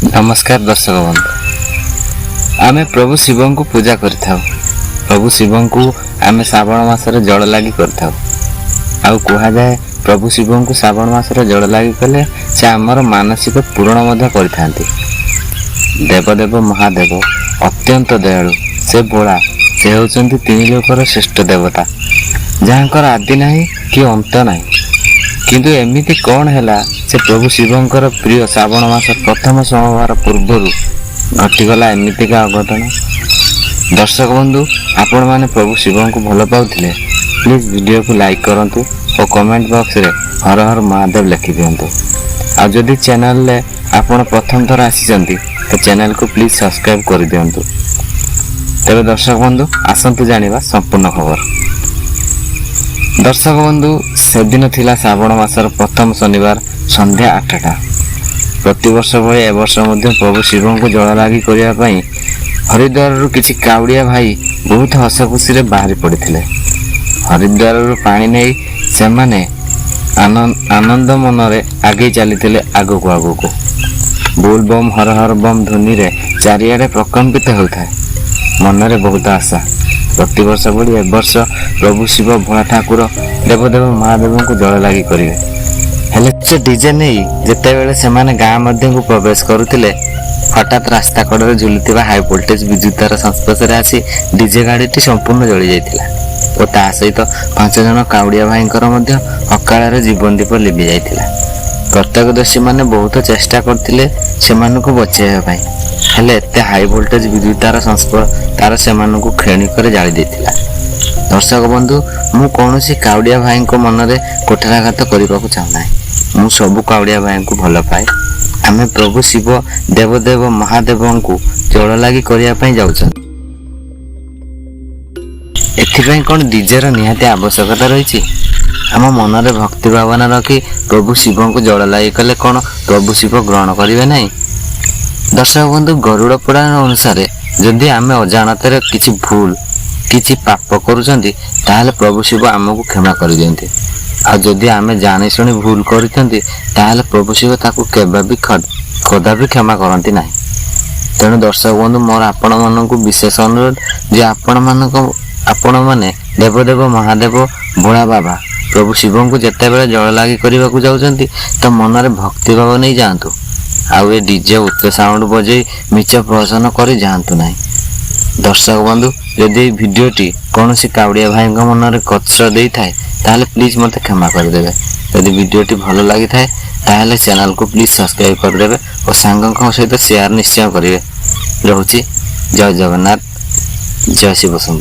ନମସ୍କାର ଦର୍ଶକ ବନ୍ଧୁ, ଆମେ ପ୍ରଭୁ ଶିବଙ୍କୁ ପୂଜା କରିଥାଉ। ପ୍ରଭୁ ଶିବଙ୍କୁ ଆମେ ଶ୍ରାବଣ ମାସରେ ଜଳ ଲାଗି କରିଥାଉ। ଆଉ କୁହାଯାଏ, ପ୍ରଭୁ ଶିବଙ୍କୁ ଶ୍ରାବଣ ମାସରେ ଜଳ ଲାଗି କଲେ ସେ ଆମର ମାନସିକ ପୂରଣ ମଧ୍ୟ କରିଥାନ୍ତି। ଦେବଦେବ ମହାଦେବ ଅତ୍ୟନ୍ତ ଦୟାଳୁ, ସେ ଭୋଳା, ସେ ହେଉଛନ୍ତି ତିନି ଲୋକର ଶ୍ରେଷ୍ଠ ଦେବତା, ଯାହାଙ୍କର ଆଦି ନାହିଁ କି ଅନ୍ତ ନାହିଁ। କିନ୍ତୁ ଏମିତି କ'ଣ ହେଲା ସେ ପ୍ରଭୁ ଶିବଙ୍କର ପ୍ରିୟ ଶ୍ରାବଣ ମାସ ପ୍ରଥମ ସୋମବାର ପୂର୍ବରୁ ଘଟିଗଲା ଏମିତିକା ଅଘଟଣ? ଦର୍ଶକ ବନ୍ଧୁ, ଆପଣମାନେ ପ୍ରଭୁ ଶିବଙ୍କୁ ଭଲ ପାଉଥିଲେ ପ୍ଲିଜ୍ ଭିଡ଼ିଓକୁ ଲାଇକ୍ କରନ୍ତୁ ଓ କମେଣ୍ଟ ବକ୍ସରେ ହର ହର ମହାଦେବ ଲେଖିଦିଅନ୍ତୁ। ଆଉ ଯଦି ଚ୍ୟାନେଲରେ ଆପଣ ପ୍ରଥମ ଥର ଆସିଛନ୍ତି, ତ ଚ୍ୟାନେଲକୁ ପ୍ଲିଜ୍ ସବସ୍କ୍ରାଇବ୍ କରିଦିଅନ୍ତୁ। ତେବେ ଦର୍ଶକ ବନ୍ଧୁ, ଆସନ୍ତୁ ଜାଣିବା ସମ୍ପୂର୍ଣ୍ଣ ଖବର। ଦର୍ଶକ ବନ୍ଧୁ, ସେଦିନ ଥିଲା ଶ୍ରାବଣ ମାସର ପ୍ରଥମ ଶନିବାର, ସନ୍ଧ୍ୟା 8ଟା। ପ୍ରତିବର୍ଷ ଭଳି ଏବର୍ଷ ମଧ୍ୟ ପ୍ରଭୁ ଶିବଙ୍କୁ ଜଳଲାଗି କରିବା ପାଇଁ ହରିଦ୍ୱାରରୁ କିଛି କାଉଡ଼ିଆ ଭାଇ ବହୁତ ହସ ଖୁସିରେ ବାହାରି ପଡ଼ିଥିଲେ। ହରିଦ୍ୱାରରୁ ପାଣି ନେଇ ସେମାନେ ଆନନ୍ଦ ମନରେ ଆଗେଇ ଚାଲିଥିଲେ ଆଗକୁ ଆଗକୁ। ବୋଲ ବମ୍, ହର ହର ବମ୍ ଧ୍ୱନିରେ ଚାରିଆଡ଼େ ପ୍ରକମ୍ପିତ ହେଉଥାଏ। ମନରେ ବହୁତ ଆଶା, ପ୍ରତିବର୍ଷ ଭଳି ଏବର୍ଷ ପ୍ରଭୁ ଶିବ ଭୋଳା ଠାକୁର ଦେବଦେବ ମହାଦେବଙ୍କୁ ଜଳଲାଗି କରିବେ। ହେଲେ ସେ ଡିଜେ ନେଇ ଯେତେବେଳେ ସେମାନେ ଗାଁ ମଧ୍ୟକୁ ପ୍ରବେଶ କରୁଥିଲେ, ହଠାତ୍ ରାସ୍ତା କଡ଼ରେ ଝୁଲୁଥିବା ହାଇ ଭୋଲ୍ଟେଜ ବିଦ୍ୟୁତ ତାର ସଂସ୍ପର୍ଶରେ ଆସି ଡିଜେ ଗାଡ଼ିଟି ସମ୍ପୂର୍ଣ୍ଣ ଜଳି ଯାଇଥିଲା ଓ ତା ସହିତ 5 ଜଣ କାଉଡ଼ିଆ ଭାଇଙ୍କର ମଧ୍ୟ ଅକାଳରେ ଜୀବନ ଦୀପ ଲିଭି ଯାଇଥିଲା। ପ୍ରତ୍ୟକ୍ଷଦର୍ଶୀମାନେ ବହୁତ ଚେଷ୍ଟା କରିଥିଲେ ସେମାନଙ୍କୁ ବଚାଇବା ପାଇଁ, ହେଲେ ଏତେ ହାଇ ଭୋଲ୍ଟେଜ ବିଦ୍ୟୁତ ତାର ତାର ସେମାନଙ୍କୁ କ୍ଷଣିକରେ ଜାଳି ଦେଇଥିଲା। ଦର୍ଶକ ବନ୍ଧୁ, ମୁଁ କୌଣସି କାଉଡ଼ିଆ ଭାଇଙ୍କ ମନରେ କୋଠାରାଘାତ କରିବାକୁ ଚାହୁଁନାହିଁ। ମୁଁ ସବୁ କାଉଡ଼ିଆ ଭାଇଙ୍କୁ ଭଲ ପାଏ। ଆମେ ପ୍ରଭୁ ଶିବ ଦେବଦେବ ମହାଦେବଙ୍କୁ ଜଳଲାଗି କରିବା ପାଇଁ ଯାଉଛନ୍ତି। ଏଥିପାଇଁ କ'ଣ ଡିଜେର ନିହାତି ଆବଶ୍ୟକତା ରହିଛି? ଆମ ମନରେ ଭକ୍ତି ଭାବନା ରଖି ପ୍ରଭୁ ଶିବଙ୍କୁ ଜଳଲାଗି କଲେ କ'ଣ ପ୍ରଭୁ ଶିବ ଗ୍ରହଣ କରିବେ ନାହିଁ? ଦର୍ଶକ ବନ୍ଧୁ, ଗରୁଡ଼ ପୁରାଣ ଅନୁସାରେ ଯଦି ଆମେ ଅଜାଣତରେ କିଛି ଭୁଲ, କିଛି ପାପ କରୁଛନ୍ତି, ତାହେଲେ ପ୍ରଭୁ ଶିବ ଆମକୁ କ୍ଷମା କରିଦିଅନ୍ତି। ଆଉ ଯଦି ଆମେ ଜାଣିଶୁଣି ଭୁଲ କରୁଛନ୍ତି, ତାହେଲେ ପ୍ରଭୁ ଶିବ ତାକୁ କେବେ ବି କଦାପି କ୍ଷମା କରନ୍ତି ନାହିଁ। ତେଣୁ ଦର୍ଶକ ବନ୍ଧୁ, ମୋର ଆପଣମାନଙ୍କୁ ବିଶେଷ ଅନୁରୋଧ ଯେ ଆପଣମାନେ ଦେବଦେବ ମହାଦେବ ଭୋଳା ବାବା ପ୍ରଭୁ ଶିବଙ୍କୁ ଯେତେବେଳେ ଜଳଲାଗି କରିବାକୁ ଯାଉଛନ୍ତି, ତ ମନରେ ଭକ୍ତିଭାବ ନେଇ ଯାଆନ୍ତୁ। ଆଉ ଏ ଡିଜେ ଉଚ୍ଚ ସାଉଣ୍ଡ ବଜେଇ ମିଛ ପ୍ରହସନ କରି ଯାଆନ୍ତୁ ନାହିଁ। ଦର୍ଶକ ବନ୍ଧୁ, ଯଦି ଏଇ ଭିଡ଼ିଓଟି କୌଣସି କାଉଡ଼ିଆ ଭାଇଙ୍କ ମନରେ କଷ୍ଟ ଦେଇଥାଏ, ତାହେଲେ ପ୍ଲିଜ୍ ମୋତେ କ୍ଷମା କରିଦେବେ। ଯଦି ଭିଡ଼ିଓଟି ଭଲ ଲାଗିଥାଏ, ତାହେଲେ ଚ୍ୟାନେଲକୁ ପ୍ଲିଜ୍ ସବସ୍କ୍ରାଇବ୍ କରିଦେବେ ଓ ସାଙ୍ଗଙ୍କ ସହିତ ସେୟାର ନିଶ୍ଚୟ କରିବେ। ରହୁଛି, ଜୟ ଜଗନ୍ନାଥ, ଜୟ ଶିବ ଶମ୍ଭୁ।